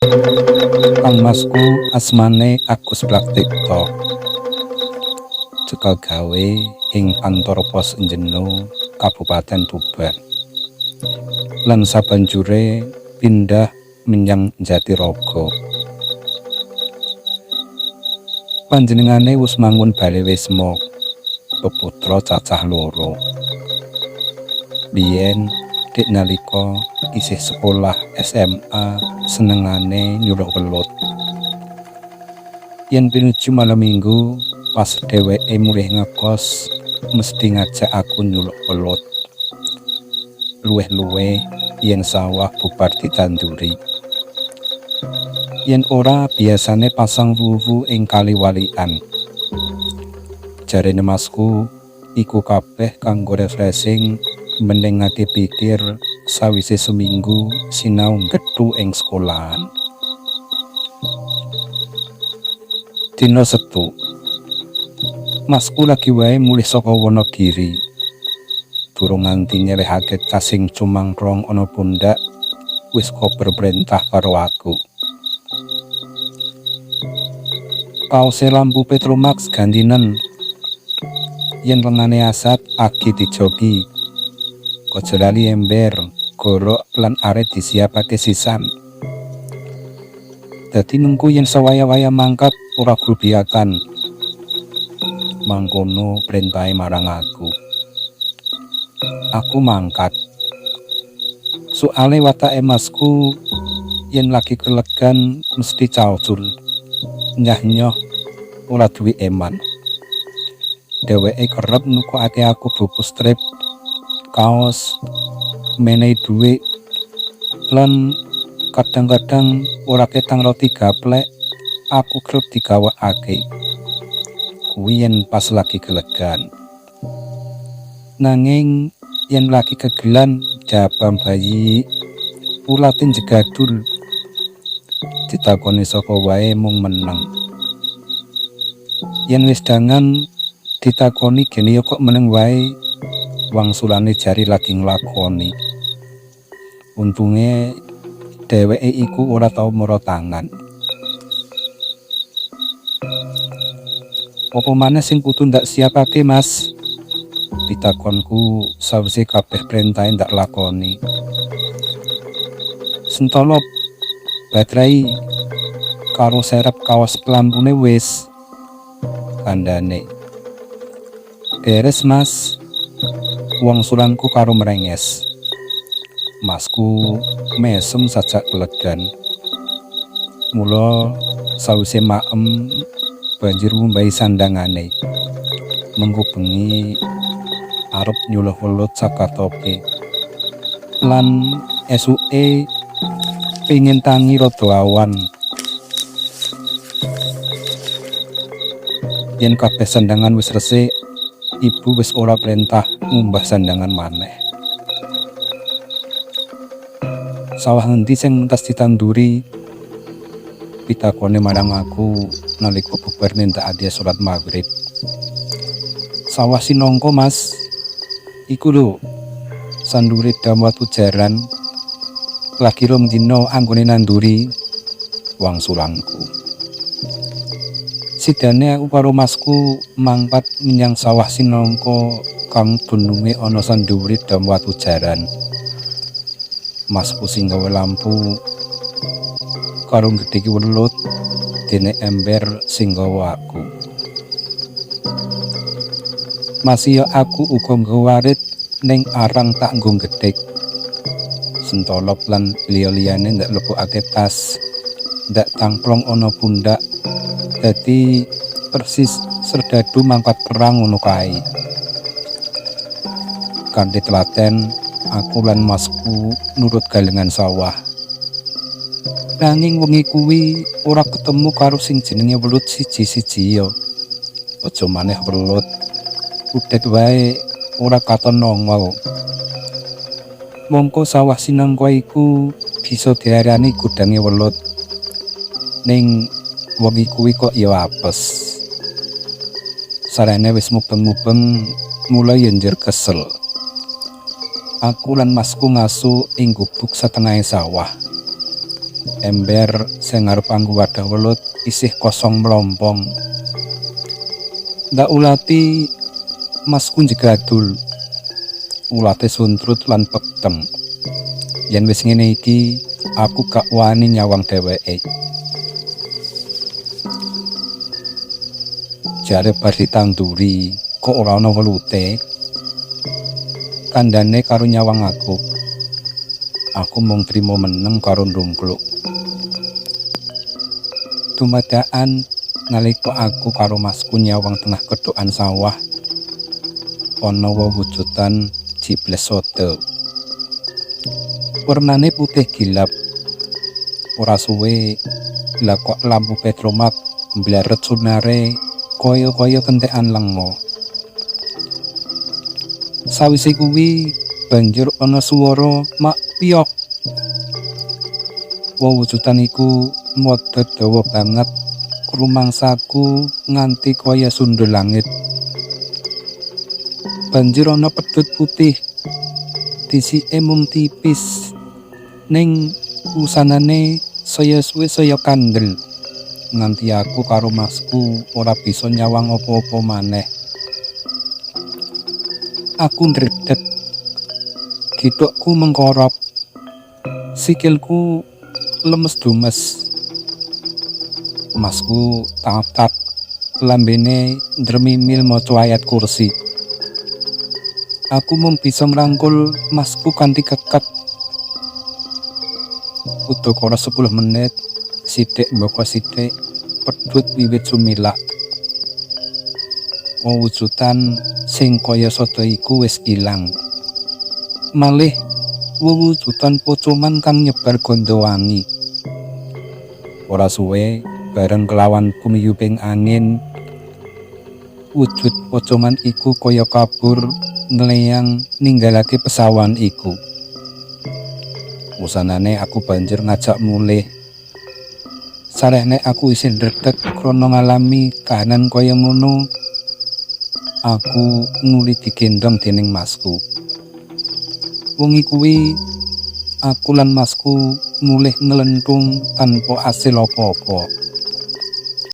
Kang masku asmane Agus Praktikto. Cekel gawe ing kantor pos Jenu, Kabupaten Tuban. Lan sabanjure pindah menyang Jatirogo. Panjenengane wus mangun bale wisma, peputra cacah loro. Biyen dik nalika isih sekolah SMA senengane nyuluh welut. Yen pinuju malam minggu pas dheweke mulih ngekos mesti ngajak aku nyuluh welut. Luwih-luwih yen sawah bubar ditanduri. Yen ora biasane pasang wuwu ing kali walian. Jarene masku iku kabeh kanggo refreshing menengake pikir sawise seminggu sinau gethu ing sekolahan. Dina Setu. Masku lagi wae mulih saka Wonogiri. Durung nganti nyelehake tas sing cumangkrong ana pundak, wis kober perintah karo aku. Kaose lampu Petromax gantinen. Yen lengane asat agi dijogi. Aja lali ember, gorok lan arit disiapake sisan. Dadi nunggu yen sawaya-waya mangkat ora grubiakan. Mangkono perintahe marang aku. Aku mangkat. Soale watake masku yen lagi kelegan mesti caucul. Nyah-nyoh ora duwe eman. Dheweke kerep nukokake aku buku strip, kaos, menehi dhuwit, lan kadang-kadang ora ketang roti gaplek, aku kerep digawakake. Kuwi yen pas lagi kelegan. Nanging yen lagi kegelan jabang bayi ulate jegadul. Ditakoni sapa wae mung meneng. Yen wis dangan ditakoni gene ya kok meneng wae. Wangsulane jari lagi nglakoni. Untunge dheweke iku ora tau mara tangan. Apa maneh sing kudu ndak siapake, Mas? Pitakonku sawise kabeh perintahe ndak lakoni. Sentolop, baterai, karo serep kaos lampune wis. Kandhane. Beres, Mas. Wangsulanku karo merenges. Masku mesem sajak kelegan. Mula sawise maem banjur ngumbahi sandangane. Mengko bengi arep nyuluh welut sakatoke. Lan esuke pengin tangi rada awan. Yen kabeh sandangan wis resik, ibu wis ora perintah ngumbah sandangan maneh. Sawah ngendi sing entas ditanduri? Pitakone marang aku nalika bubar nindakake salat maghrib. Sawah Sinongko, Mas. Iku lho, sandure dam watu jaran. Lagi rong dina anggone nanduri, wangsulanku. Sidane aku karo masku mangkat menyang sawah Sinongko kang dununge ana sandhuwure dam watu jaran. Masku sing gawe lampu karo gedheki welut dene ember sing gawa aku. Masih aku uga nggawa arit ning arang tak nggo gedhek. Sentolop lan liya-liyane ndak lebokake tas, ndak cangklong ana pundak. Dadi persis serdadu mangkat perang ngono kae. Kanthi telaten aku lan masku nurut galengan sawah. Nanging wengi kuwi ora ketemu karo sing jenenge welut siji-siji ya. Aja maneh welut, udet wae ora katon nongol. Mongko sawah Sinangka iku bisa diarani gudange welut. Ning wengi kuwi kok ya apes. Sarene wis mubeng-mubeng mulai yenjer kesel. Aku lan masku ngasu ing gubuk setengahe sawah. Ember sing arep anggo wadah welut isih kosong mlompong. Ndak ulati masku njegadul. Ulate suntrut lan peteng. Yen wis ngene iki, aku gak wani nyawang dheweke. Jare bar ditanduri, kok ora ana welute? Kandhane karo nyawang aku. Aku mung trimo meneng karo ndungkluk. Dumadakan nalika aku karo masku nyawang tengah kethukan sawah, ana wewujudan jibles soda. Wernane putih gilap. Ora suwe lah kok lampu petromak mblaret sunare kaya-kaya kentekan lenga. Sawise kuwi banjur ana swara mak piyok. Wewujudan iku modhot dawa banget rumangsaku nganti kaya sundul langit. Banjur ana pedhut putih. Disike mung tipis ning wusanane saya suwe saya kandel nganti aku karo masku ora bisa nyawang apa-apa maneh. Aku ndredeg. Githukku mengkorop. Sikilku lemes dumes. Masku tatak lambene ndremimil maca ayat kursi. Aku mung bisa ngrangkul masku kanthi keket. Udakara 10 menit, sithik mbaka sithik, pedhut wiwit sumilak. Wewujudan sing kaya sada iku wis ilang. Malih wewujudan pocoman kang nyebar gandha wangi. Ora suwe bareng kelawan kumiyuping angin, wujud pocoman iku kaya kabur ngleyang ninggalake pesawan iku. Wusanane aku banjur ngajak mulih. Sarehne aku isih ndredeg krana ngalami kahanan kaya ngono, aku nuli digendhong dening masku. Wengi kuwi aku lan masku mulih nglenthung tanpa asil apa-apa.